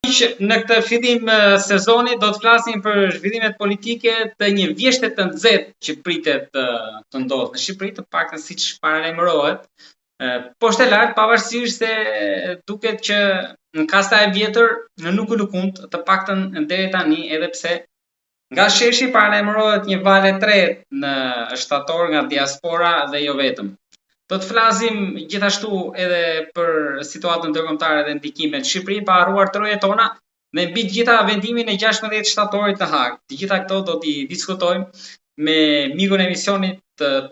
Miq, në këtë fillim sezoni do të flasim për zhvillimet politike të një vjeshte të nxehtë që pritet të, të ndodhë në Shqipëri, të paktën siç paralajmërohet. Poshtë e lart, pavarësisht se duket që në kasta e vjetër në nuk u lëkund, të paktën deri tani, edhe pse nga sheshi paralajmërohet një valë e tretë në shtator nga diaspora dhe jo vetëm. Do të flasim gjithashtu edhe për situatën ndërkombëtare dhe ndikimet në Shqipëri, pa harruar trojet tona dhe mbi të gjitha vendimin e 16 shtatorit në Hagë. Të gjitha këto do t'i diskutojmë me mikun e emisionit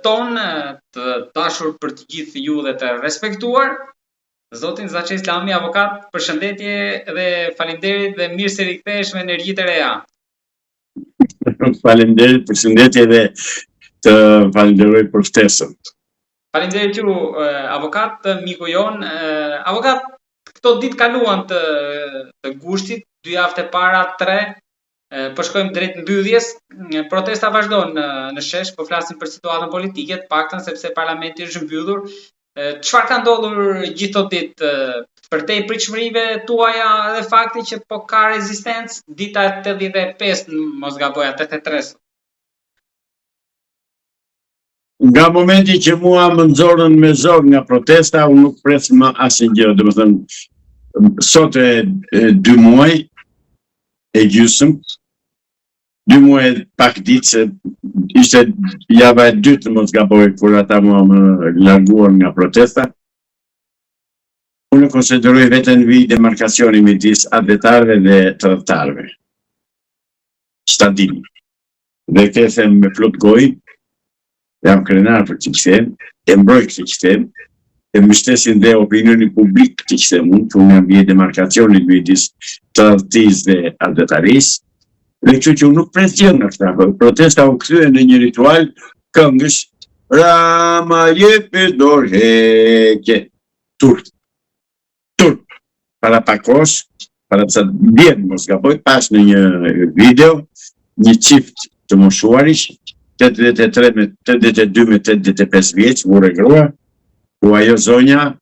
tonë, të dashur për të gjithë ju dhe të respektuar, zotin Zaçe Islami, avokat, përshëndetje dhe faleminderit dhe mirë se rikthehesh me energji të reja. Faleminderit, përshëndetje dhe të falenderoj për ftesën. Faleminderit ju, avokat, miku jonë. Avokat, këto ditë kaluan të, të gushtit, dy javët e para, tre, po shkojmë drejt mbylljes. Protesta vazhdon në, në shesh, po flasim për situatën politike, të paktën sepse parlamenti është mbyllur. Çfarë ka ndodhur gjithë këto ditë përtej pritshmërive tuaja dhe fakti që po ka rezistencë dita e 85, mos gaboj, 83. Nga momenti që mua më nxorën me zor nga protesta, unë nuk pres më asnjë gjë, domethënë sot e, e dy muaj e gjysëm, dy muaj e pak ditë se ishte java e dytë në mos gaboj kur ata mua më larguan nga protesta. Unë konsideroj veten vijë demarkacioni midis atdhetarëve dhe tradhtarëve. S'ta dini. Dhe këtë e them me plot gojë, jam krenar për këtë që them, e mbroj këtë që them, e mbështesin dhe opinioni publik këtë që them unë, që unë jam vijë demarkacionit midis tradhtisë dhe atdhetarisë, dhe kështu që unë nuk pres gjë nga këta, po protesta u kthye në një ritual këngësh, Rama jep dorëheqje, turp. Turp. Para pak kohësh, para ca dje mos gaboj, pashë në një video një çift të moshuarish, 83 me 82 me 85 vjeç, burrë e grua, ku ajo zonja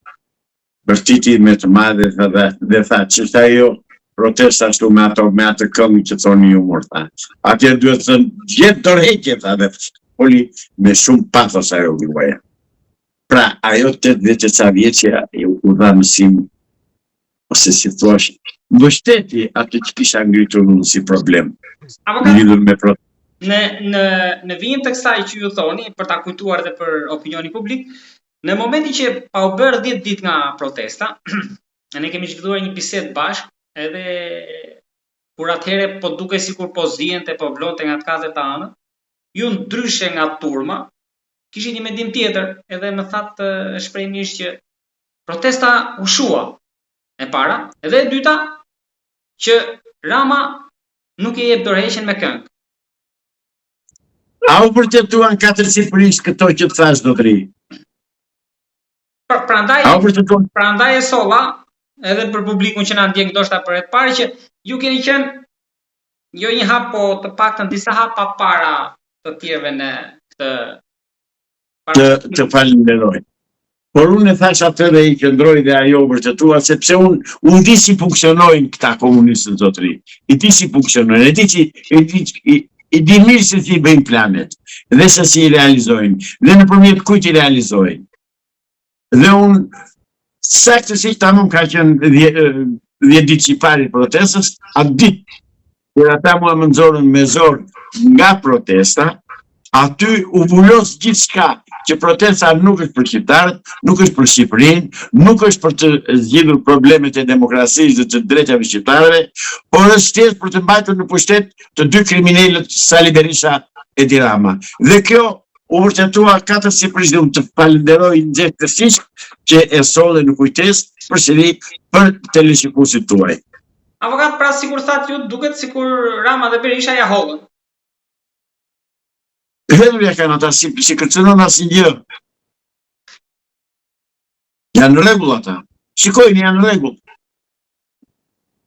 bërtiti me të madhe dhe tha dhe tha ç'është ajo protesta ashtu me ato me atë këngë që thoni ju mor tha. Atje duhet thënë jep dorëheqje tha dhe foli me shumë pathos ajo gruaja. Pra, ajo 80 e ca vjeçja u dha mësim, ose si thua, mbështeti atë që kisha ngritur unë si problem. Avokat, lidhur me pro... Në, në, në vijim të kësaj që ju thoni, për ta kujtuar dhe për opinionin publik, në momentin që pa u bërë 10 ditë nga protesta, ne kemi zhvilluar një bisedë bashkë, edhe kur atëherë po dukej sikur po ziente, po vlonte nga të katërt anët, ju ndryshe nga turma, kishit një mendim tjetër, edhe më thatë shprehimisht që protesta u shua e para, edhe e dyta që Rama nuk e jep dorëheqjen me këngë. A u vërtetuan katërcipërisht këto që të thashë zotëri? Pra, prandaj, A u vërtetuan? Prandaj e solla edhe për publikun që na ndjek ndoshta për herë të parë që ju keni qenë jo një hap, po të paktën disa hapa para të tjerëve në këtë të të falënderoj. Por unë e thashë atë dhe i qëndroj dhe ajo u vërtetua, sepse unë unë di si funksionojnë këta komunistët zotëri. I di si funksionojnë, e di si e di i, i di mirë se si i bëjnë planet dhe se si i realizojnë dhe nëpërmjet kujt i realizojnë. Dhe unë saktësisht tamam ka qenë 10 ditë i pari i protestës, atë ditë kur ata mua më nxorën me zor nga protesta, aty u vulos gjithçka që protesta nuk është për shqiptarët, nuk është për Shqipërinë, nuk është për të zgjidhur problemet e demokracisë dhe të drejtave shqiptarëve, por është thjesht për të mbajtur në pushtet të dy kriminelët Sali Berisha e Edi Rama. Dhe kjo U vërtetua katërcipërisht dhe unë të falënderoj nxehtësisht që e solle në kujtesë përsëri për teleshikuesit tuaj. Avokat, pra sikur thatë ju, duket sikur Rama dhe Berisha ia hodhën. Hedhur ia kanë ata si, s'i kërcënon asnjë gjë. Janë në rregull ata. Shikojnë, janë në rregull.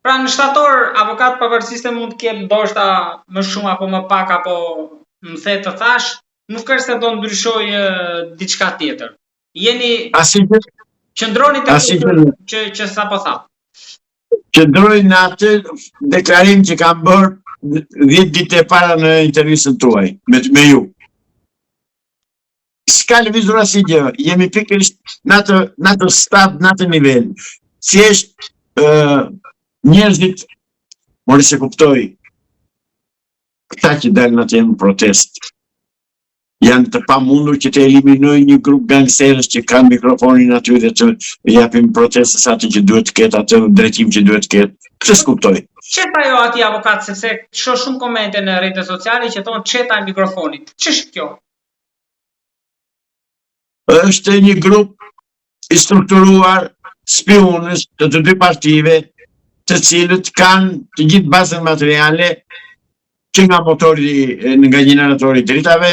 Pra në shtator avokat pavarësisht se mund të ketë ndoshta më shumë apo më pak apo më the të thashë, nuk është se do ndryshojë diçka tjetër. Jeni Asnjë qëndroni te që që sapo thatë. Qëndroj në atë deklarim që kam bërë 10 ditë e para në intervistën tuaj me, me ju. S'ka lëvizur asnjë gjë, jemi pikërisht në atë, në atë stad, në atë nivel. Thjesht uh, njerëzit, more s'e kuptoj, këta që dalin atje në protestë, janë të pamundur që të eliminojnë një grup gangsterësh që kanë mikrofonin aty dhe të japin protestës atë që duhet të ketë, atë drejtim që duhet të ketë. Këtë s'kuptoj. Çeta jo atij avokat, sepse shoh shumë komente në rrjetet sociale që thonë çeta e mikrofonit. Ç'është kjo? Është një grup i strukturuar spiunësh të të dy partive, të cilët kanë të gjithë bazën materiale që nga motori nga gjeneratori i dritave,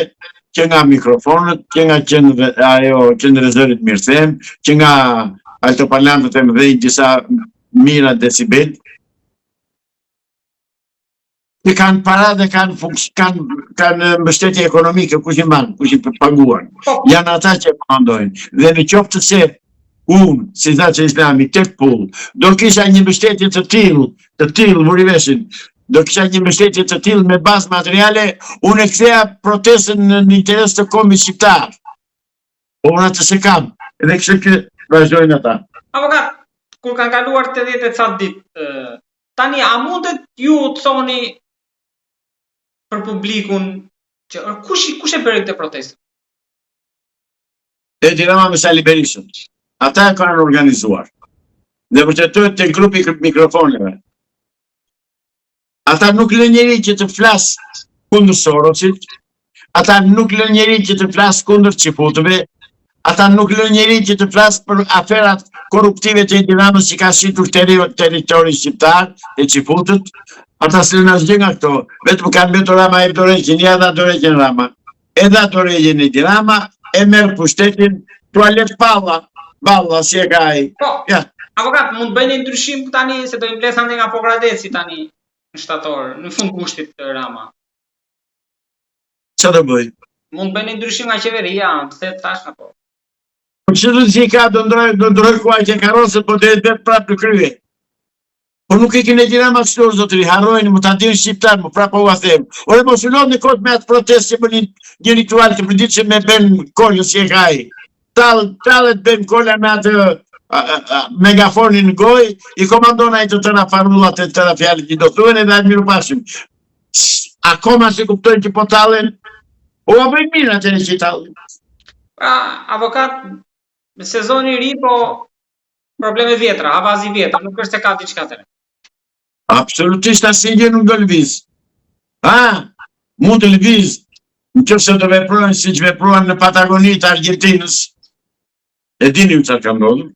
që nga mikrofonët, që nga qendra ajo qendra e zërit mirë them, që nga altoparlantët e mëdhenj disa mijëra decibel, që kanë para dhe kanë funks, kanë kanë mbështetje ekonomike, kush i mban, kush i paguan. Po. Janë ata që komandojnë. Dhe në qoftë se unë, si Zaçe Islami, tek pull, do kisha një mbështetje të tillë, të tillë, vuri veshin, do kisha një mbështetje të tillë me bazë materiale, unë e ktheja protestën në, në interes të kombit shqiptar. Po unë atë s'e kam, edhe kështu që vazhdojnë ata. Avokat, kur kanë kaluar 80 e ca ditë, tani a mundet ju të thoni për publikun që kush kush e bëri këtë protestë? Edi Rama me Sali Berishën. Ata e kanë organizuar. Dhe vërtetohet te grupi i mikrofoneve. Ata nuk lënë njeri që të flasë kundër Sorosit, ata nuk lënë njeri që të flasë kundër çifutëve, ata nuk lënë njeri që të flasë për aferat korruptive të Edi Ramës që ka shitur territorin shqiptar te çifutët, ata s'lënë asgjë nga këto, vetëm kanë mbetur Rama jep dorëheqjen, ja dha dorëheqjen Rama. E dha dorëheqjen Edi Rama, e merr pushtetin, tualet palla, balla si e ka ai. Po. Ja. Avokat, mund të bëjë një ndryshim tani se do i mbledh andej nga Pogradeci tani në shtator, në fund gushtit Rama. Ça do bëj? Mund të bëjë një ndryshim nga qeveria, pse të thash apo? Po që do të ka do ndroj do ndroj kuajt e karrocën, po do të vetë prapë në krye. Po nuk e keni Edi Rama kështu zotëri, harrojeni, mo ta dinë shqiptarët, mo prapë ua them. Ore mos u lodhni kot me atë protestë që bëni një ritual të përditshëm me Ben Kolën si e ka ai. Tall, tallet Ben Kola me atë megafonin në gojë, i komandon ai të tëra parullat e të tëra fjalët që do thuhen edhe atë mirupafshim. Akoma s'e kuptojnë që po tallen, po ua bëjnë mirë atë që tallen. Pra, avokat, në sezoni i ri, po Probleme vjetra, havazi i vjetër, nuk është se ka diçka të re. Absolutisht asnjë gjë nuk do lëviz. Ha, mund të lëviz, në qoftë se do veprojnë siç vepruan në Patagoni të Argjentinës, e dini ju çfarë ka ndodhur,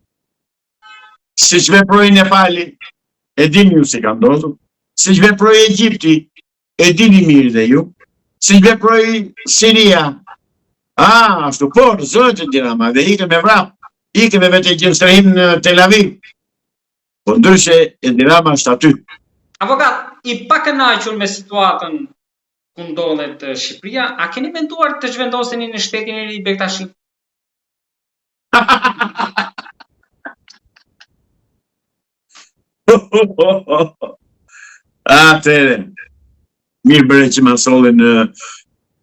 siç veproi Nepali, e dini ju si ka ndodhur, siç veproi Egjipti, E dini mirë dhe ju, siç veproi Siria. A, ashtu, po, rrëzohet Edi Rama, dhe ikën me vrap, ikën me vete gjën strehim në Tel Aviv. Po ndryshe, Edi Rama është aty. Avokat, i pakënaqur me situatën ku ndodhet Shqipëria, a keni menduar të zhvendoseni në shtetin e ri Bektashi? Atëherë, mirë bëre që ma solle në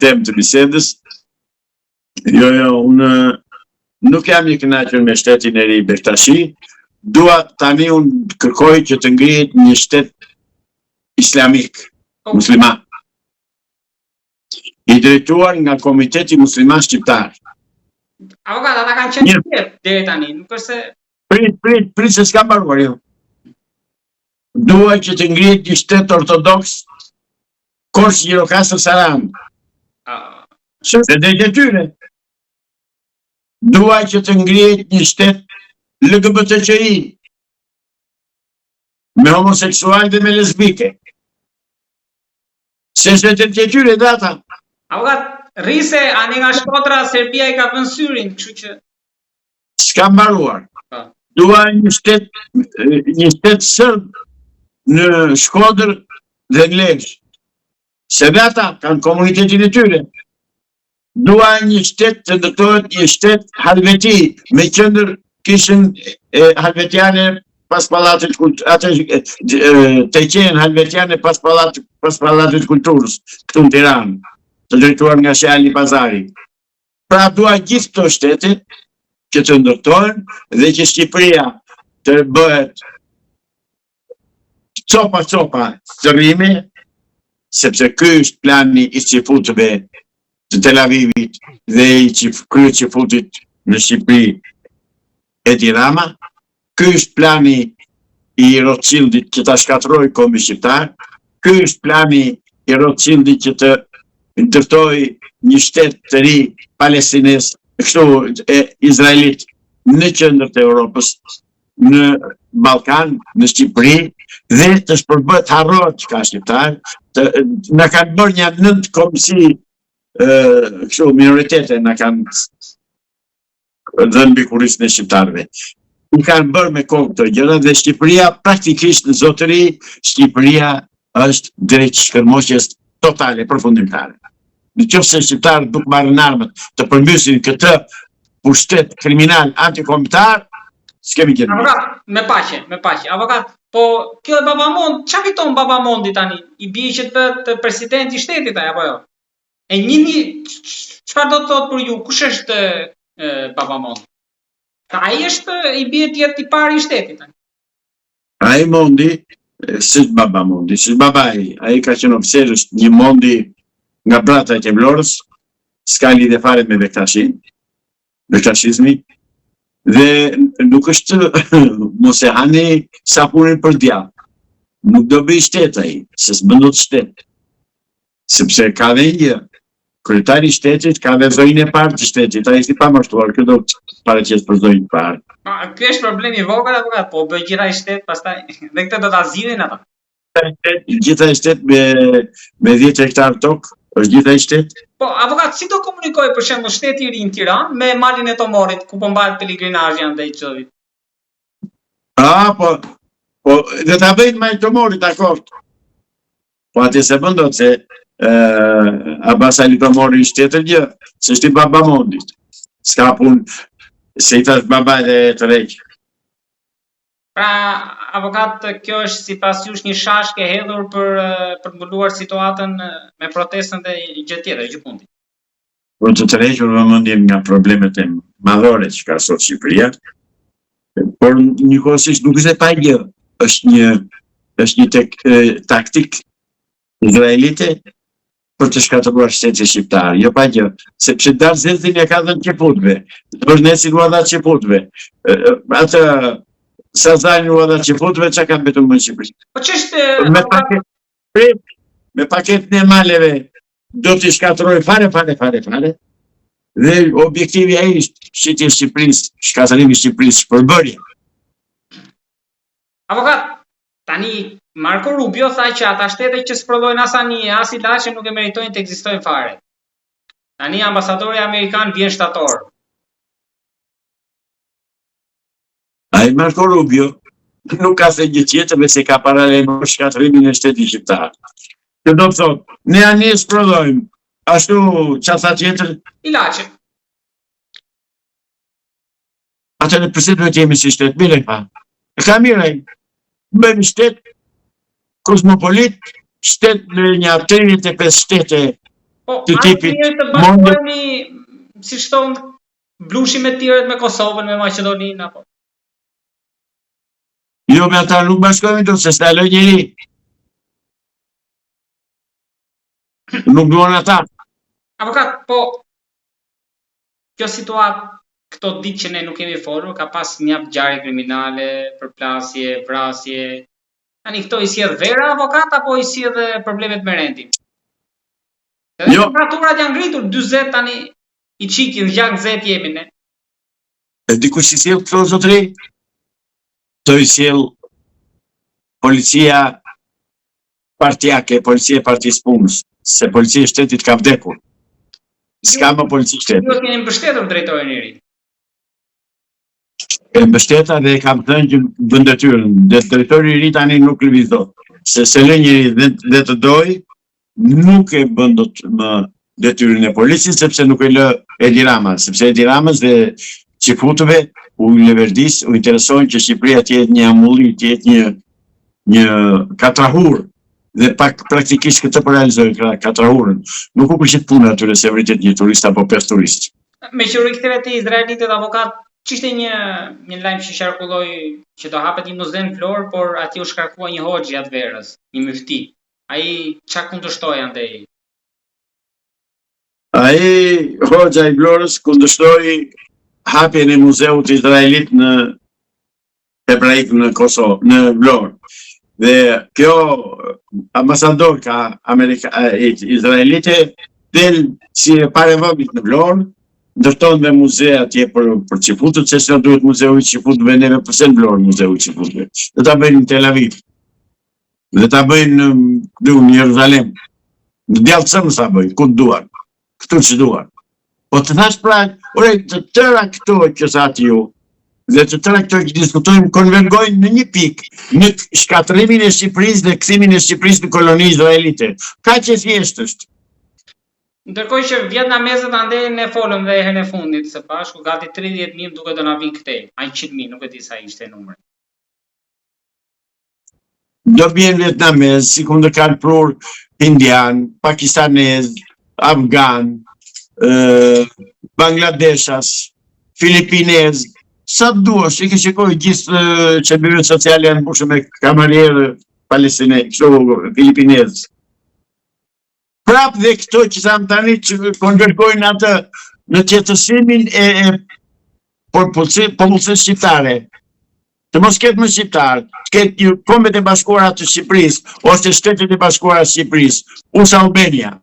temë të bisedës. Jo, jo, unë nuk jam i kënaqur me shtetin e ri Bektashi. Dua tani unë kërkoj që të ngrihet një shtet islamik, po. musliman. I drejtuar nga Komiteti Musliman Shqiptar. Avokat, ata kanë qenë të tjerë deri tani, nuk është se Prit, prit, prit se s'kam mbaruar, jo. Dua që të ngrihet një shtet ortodoks Korçë Gjirokastër Sarandë. Ah. Se drejt e tyre. Dua që të ngrihet një shtet LGBTQI me homoseksual dhe me lesbike. Se është e drejtë e tyre dhe ata. Avokat, rri se andej nga Shkodra, Serbia i ka vënë syrin, kështu që... S'kam mbaruar. Po. Dua një shtet, një shtet sërb në Shkodër dhe në Lezhë. Se dhe ata kanë komunitetin e tyre. Dua një shtet të ndërtohet një shtet halveti me qendër kishën e halvetiane. pas pallatit kult, atë teqenë halvetiane pas pallatit pas pallatit kulturës këtu në Tiranë, të drejtuar nga Sheh Ali Pazari. Pra dua gjithë këto shtete që të ndërtohen dhe që Shqipëria të bëhet copa copa thërrime, sepse ky është plani i çifutëve të Tel Avivit dhe i çif, kryeçifutit në Shqipëri Edi Rama. Ky është plani i Rothschildit që ta shkatërrojë kombin shqiptar. Ky është plani i Rothschildit që të ndërtojë një shtet të ri palestinez, kështu e izraelit në qendër të Europës, në Ballkan, në Shqipëri dhe të shpërbëhet harrohet që ka shqiptar, të, na kanë bërë një nëntë kombësi kështu minoritete na kanë dhënë mbi kurrizin e shqiptarëve. I kanë bërë me kohë këto gjëra dhe Shqipëria praktikisht në zotëri, Shqipëria është drejt shkërmoqjes totale, përfundimtare. Në qoftë se shqiptarët nuk marrin armët të përmbysin këtë pushtet kriminal antikombëtar, s'kemi gjë. Avokat, me paqe, me paqe. Avokat, po kjo e Baba Mond, ça fiton Baba Mondi tani? I bie që të bëhet presidenti i shtetit ai apo jo? E njihni çfarë do të thotë për ju, kush është e, Baba Mondi? Ai është i bie të jetë i pari i shtetit tani. Ai Mondi, s'është Baba Mondi, s'është babai, ai ka qenë oficer, është një Mondi nga Brataj e Vlorës, s'ka lidhje fare me Bektashin, bektashizmi, dhe nuk është, mos e hani sapunin për djathë, nuk do bëjë shtet ai, se s'bën dot shtet, sepse ka dhe një gjë, kryetari i shtetit ka dhe zonjën e parë të shtetit, ai është i pamartuar, kë do të paraqesë për zonjë të parë. Ma, ky është problem i vogël apo ka, po bëj gjithë ai shtet pastaj, dhe këtë do ta zgjidhin ata. Gjithë ai shtet me me 10 hektar tokë, është gjithë ai shtet. Po, avokat, si do komunikojë për shembull shteti i ri në Tiranë me malin e Tomorit ku po mbahet pelegrinazhi andej çdo vit? A, po, po, dhe ta bëjnë mal Tomorit, dakord. Po atje s'e bën dot se uh, Abbas Ali Tomori është tjetër gjë, s'është i Baba Mondit. S'ka punë, se i thashë baba edhe të rreq. Pra, avokat, kjo është sipas jush një shashkë e hedhur për për të mbuluar situatën me protestën dhe gjë tjetër, gjëkundi. Për të tërhequr vëmendjen nga problemet e madhore që ka sot Shqipëria, por njëkohësisht nuk është e pa gjë, është një është një tek, taktikë izraelite për të shkatërruar shtetin shqiptar, jo pa gjë, sepse Darzezin e ka dhënë çifutëve, Zvërnecin ua dha çifutëve, atë Sazanin ua dha çifutëve, ça ka mbetur më në Shqipëri? Po ç'është me paket me paketën e maleve do t'i shkatërrojë fare fare fare fare dhe objektivi ai është shitja e Shqipërisë, shkatërrimi i Shqipërisë, shpërbërja. Avokat, tani Marco Rubio tha që ata shtete që s'prodhojnë as anije, as ilaçe nuk e meritojnë të ekzistojnë fare. Tani ambasadori amerikan vjen shtator. Ai Marco Rubio nuk ka thënë gjë tjetër veçse ka paralajmëruar shkatërrimin e shtetit shqiptar. Që do të thotë, ne anije s'prodhojmë, ashtu ça tha tjetër? Ilaçe. Atëherë përse duhet jemi si shtet, mirë e ka. E ka mirë ai. Bëjmë shtet kozmopolit, shtet me një 35 shtete po, të tipit. Po, të bashkohemi, siç thonë, Blushi me të tjerët me Kosovën, me Maqedoninë apo? Jo, me ata nuk bashkohemi dot, se s'ta lë njeri. Nuk duan ata. Avokat, po kjo situatë këto ditë që ne nuk kemi folur, ka pas mjaft ngjarje kriminale, përplasje, vrasje. Tani këto i sjell vera avokat apo i sjell problemet me rendin? Edhe jo. Temperaturat janë ngritur 40 tani i çikin gjak nxehtë jemi ne. E di kush i sjell këto zotëri? Këto i sjell policia partiake, policia e partisë punës, se policia e shtetit ka vdekur. S'ka më polici shteti. Ju keni mbështetur drejtorin e ri. E mbështeta dhe e kam thënë që bën detyrën. Dhe drejtori i ri tani nuk lëviz dot. Se s'e lë njeri dhe, dhe të dojë, nuk e bën dot më detyrën e policit sepse nuk e lë Edi Rama, sepse Edi Ramës dhe Çifutëve u leverdis, u intereson që Shqipëria të jetë një amulli, të jetë një një katrahurë dhe pak praktikisht këtë po realizojnë pra katrahurën. Nuk u pëlqet puna atyre se vritet një turist apo pesë turistë. Meqë u riktheve te izraelitët avokat, ç'ishte një një lajm që qarkulloi që do hapet një muze në Vlorë, por atje u shkarkua një hoxhë gjatë verës, një myfti. Ai ça kundërshtoi andej? Ai hoxha i Vlorës kundërshtoi hapjen e muzeut izraelit në hebraik në Kosovë, në Vlorë. Dhe kjo ambasadorka Amerika, izraelite del si e para e vendit në Vlorë, ndërton dhe muze atje për për çifutët, se s'na duhet muzeu i çifutëve neve përse në Vlorë muzeu i çifutëve. Do ta bëjnë në Tel Aviv. Dhe ta bëjnë në, në Jeruzalem. Në djall të zëmës ta bëjnë, ku të duan. Këtu që duan. Po të thashë pra, ore, të tëra këto që thatë ju, dhe të tëra këto që diskutojmë, konvergojnë në një pikë, në shkatërrimin e Shqipërisë dhe kthimin e Shqipërisë në koloni izraelite. Kaq e thjeshtë është. Ndërkohë që vietnamezët andej ne folëm dhe herën e fundit së bashku, gati 30.000 duket do na vinë këtej, a 100.000, nuk e di sa ishte numri. Do bien vietnamez, sikundër kanë prurë indian, pakistanez, afgan, bangladeshas, filipinez, sa të duash, i ke shikoj gjithë shërbimet sociale janë mbushur me kamarierë palestinezë, kështu filipinez. Prapë dhe këto që thamë tani që konvergojnë atë në tjetërsimin e, e popullsisë shqiptare. Të mos ketë më shqiptar, të ketë një kombet e bashkuara të Shqipërisë, ose shtetet e bashkuara të Shqipërisë, USA Albania.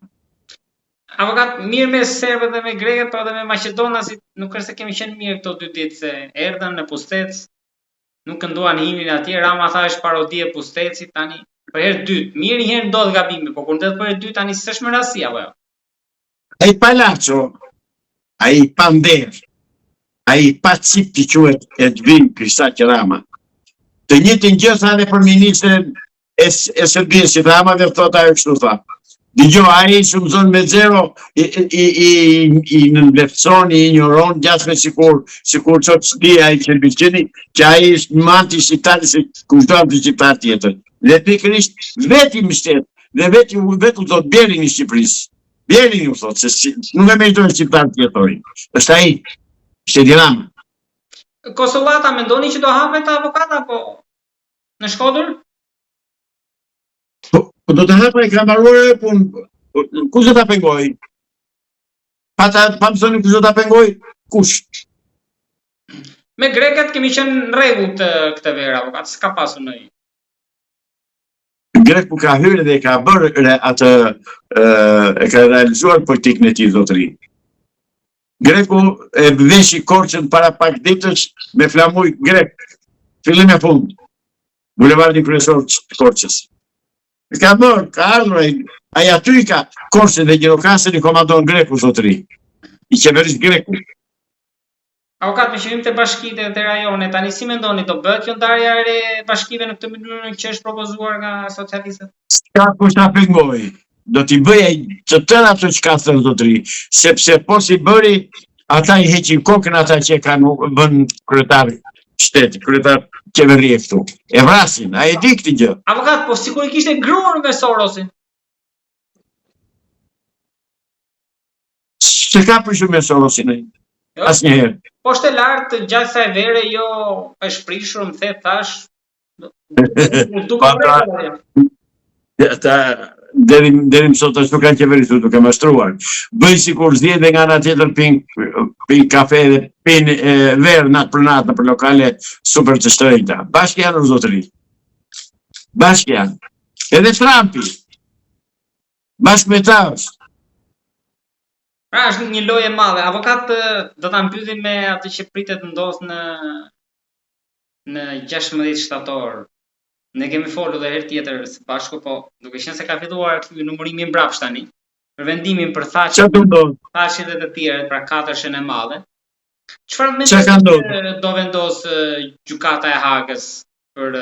Avokat, mirë me serbët dhe me grekët, por edhe me maqedonasit, nuk është se kemi qenë mirë këto dy ditë se erdhën në Pustec, nuk kënduan himnin atje, Rama tha është parodi e Pustecit tani për herë të dytë. Mirë një herë ndodh gabimi, por kur ndodh për herë të dytë tani s'është më rastësi apo jo. Ai palaço, ai pa nder, ai pa cipë që quhet Edvin Kristaq Rama. Të njëjtën gjë tha dhe për ministren e, e Serbisë, si tha ama dhe thotë ajo kështu tha. Dëgjo, ai shumëzon me zero, i, i, i, i nënvlerëson, i injoron, gjasme sikur, sikur që të di ai që bilqeni, që ai është më anti-shqiptar se kushdo anti-shqiptar tjetër. Dhe pikërisht vetë i mbështet, dhe vetë vetë u thotë bjerini Shqipërisë. Bjerini u thotë, se si, nuk e meritojnë shqiptarët të jetojnë. Është ai, është Edi Rama. Konsullata, mendoni që do hapet avokat apo në Shkodër? Po, po do të hapet, e ka mbaruar e punë. Kush do ta pengojë? Pa ta pa më thënë kush do ta pengojë? Kush? Me grekët kemi qenë në rregull të këtë verë avokat, s'ka pasur ndonjë. Greku ka hyrë dhe ka bërë atë e ka realizuar politikën e tij zotëri. Greku e veshi Korçën para pak ditësh me flamuj grek, fillim e fund. Bulevardin kryesor të Korçës. E ka bërë, ka ardhur ai, ai aty i ka Korçën dhe Gjirokastrën i komandon Greku zotëri. I qeveris Greku. Avokat, meqë hymë te bashkitë dhe te rajone, tani si mendoni, do bëhet kjo ndarja e re e bashkive në këtë mënyrë që është propozuar nga socialistët? S'ka kush ta pengojë. Do t'i bëjë ai të tëra ato që ka thënë zotëri, sepse po s'i bëri, ata i heqin kokën ata që e kanë vënë kryetar shteti, kryetar qeverie këtu. E vrasin, ai e di këtë gjë. Avokat, po sikur i kishte grurë me Sorosin. S'e ka prishur me Sorosin ai. Jo. Asnjëherë. Poshtë e lart gjatë kësaj vere jo është prishur, më the thash. Nuk pa, pra, ta deri deri më sot ashtu kanë qeverisur duke mashtruar. Bëjnë sikur zihen dhe nga ana tjetër pin pin kafe dhe pin e, verë natë për natë nëpër lokale super të shtrenjta. Bashkë janë zotëri. Bashkë janë. Edhe Trumpi. Bashkë me ta është. Pra është një lojë e madhe. Avokat do ta mbyllim me atë që pritet të ndodhë në në 16 shtator. Ne kemi folur edhe herë tjetër së bashku, po duke qenë se ka filluar ky numërimi mbrapsht tani, për vendimin për Thaçin, Thaçin dhe të tjerët, pra katërshen e madhe. Çfarë mendoni do vendos gjykata e Hagës për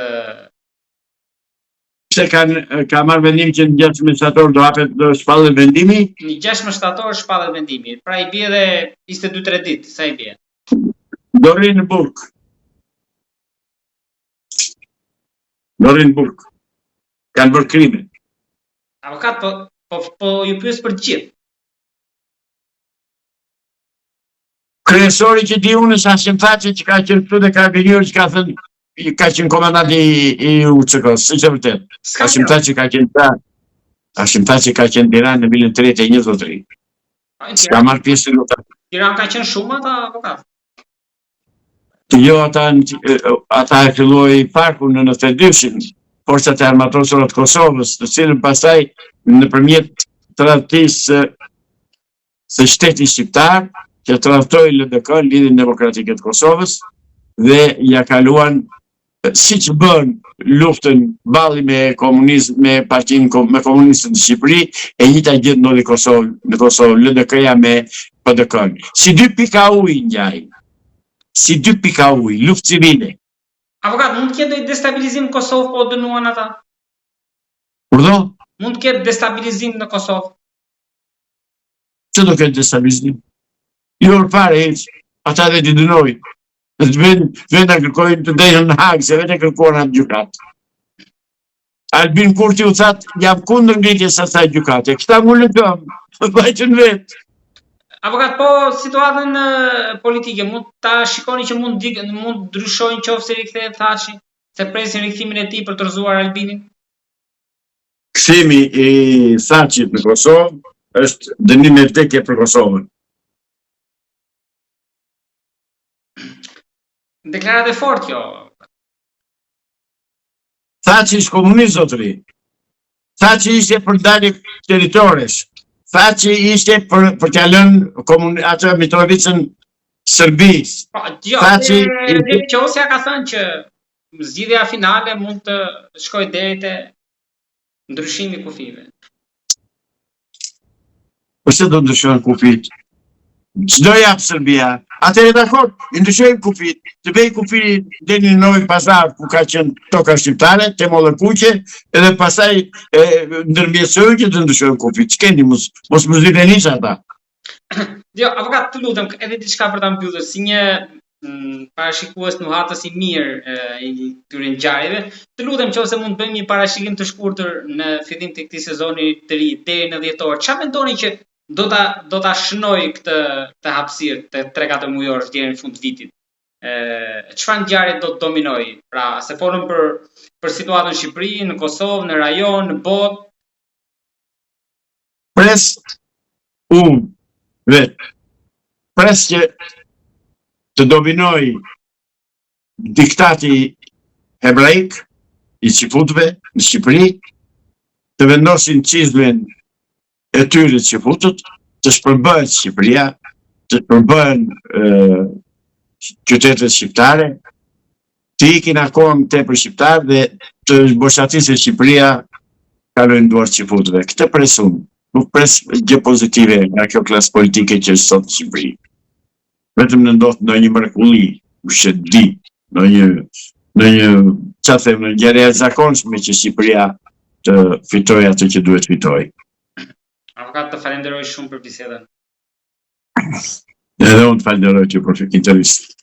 Pse kanë ka marrë vendim që në 16 shtator do hapet do shpallet vendimi? Në 16 shtator shpallet vendimi. Pra i bie edhe 22-3 ditë, sa i bie? Do rrinë në burg. Do rrinë në burg. Kanë bërë krime. Avokat, po, po, po ju pyes për të gjithë. Kryesori që di unë është Hashim Thaçi që ka qenë këtu dhe ka gënjyer që ka thënë ka qenë komandanti i, i UÇK-së, s'është e vërtetë. Hashim Thaçi ka qenë ta, Hashim Thaçi ka qenë në Tiranë në vitin 31 zotëri. S'ka marrë pjesë në luftë. Tiranë ka qenë shumë ata avokat. Jo, ata, ata e filloi FAK-u në 92-shin, forcat e armatosura të Kosovës, të cilën pastaj nëpërmjet tradhtisë së shtetit shqiptar, që tradhtoi LDK, Lidhjen Demokratike të Kosovës, dhe ia kaluan siç bënë luftën Balli me komunizm me partinë me komunistët në Shqipëri, e njëjta gjë ndodhi Kosovë, në Kosovë LDK-ja me PDK-n. Si dy pika uji ngjajnë. Si dy pika uji, luftë civile. Avokat, mund të ketë ndonjë destabilizim në Kosovë po u dënuan ata? Urdhëro? Mund të ketë destabilizim në Kosovë? Që do ketë destabilizim? Jo, fare, hiç. Ata dhe t'i dënojnë. Dhe të venë, vetë ta kërkojnë të drejtën në Hagë, se vetë e kërkuan atë gjykatë. Albin Kurti u tha, jam kundër ngritjes së asaj gjykate. Këta ngulën këmbë, vajtën vetë. Avokat, po situatën politike, mund ta shikoni që mund mund ndryshojë në qoftë se rikthehet Thaçi, se presin rikthimin e tij për të rrëzuar Albinin? Kthimi i Thaçit në Kosovë është dënim me vdekje për Kosovën. Deklaratë e fortë kjo. Thaçi është komunist zotëri. Thaçi ishte për ndarje territoresh. Thaçi ishte për për t'ia lënë komun atë Mitrovicën Serbisë. Po, jo, Thaçi ishte... Qosja ka thënë që zgjidhja finale mund të shkojë deri te ndryshimi i kufijve. Përse do ndryshojnë kufijtë? Ç'do japë Serbia? Atëherë dakord, i ndryshojmë kufijtë, të vejë kufiri deri në Novi Pazar, ku ka qenë toka shqiptare, te Molla e Kuqe, edhe pastaj e, ndërmjetësojnë që të ndryshojnë kufijtë. Ç'keni, mos, mos më zgjidheni ata. Jo, avokat, të lutem, edhe diçka për ta mbyllur, si një mm, parashikues nuhatës i mirë e, i këtyre ngjarjeve, të lutem nëse mund të bëjmë një parashikim të shkurtër në fillim të këtij sezoni të ri deri në dhjetor. Çfarë mendoni që do ta do ta shënojë këtë këtë hapësirë të 3-4 mujorësh deri në fund të vitit? Ë çfarë ngjarje do të dominojë? Pra, se folëm për për situatën në Shqipëri, në Kosovë, në rajon, në botë, Pres unë vetë, pres që të dominojë diktati hebraik i çifutëve në Shqipëri, të vendosin çizmen e tyre çifutët, të shpërbëhet Shqipëria, të shpërbëhen qytetet shqiptare, të ikin akoma më tepër shqiptarë dhe të boshatiset Shqipëria kalojë në duar çifutëve. Këtë pres unë. Nuk pres gjë pozitive nga kjo klasë politike që është sot në Shqipëri. Vetëm në ndodh ndonjë mrekulli, kush e di, ndonjë ndonjë ça them, ndonjë ngjarje e jashtëzakonshme që Shqipëria të fitojë atë që duhet fitojë. Avokat, të falenderoj shumë për bisedën. Edhe unë të falenderoj ty për intervistën.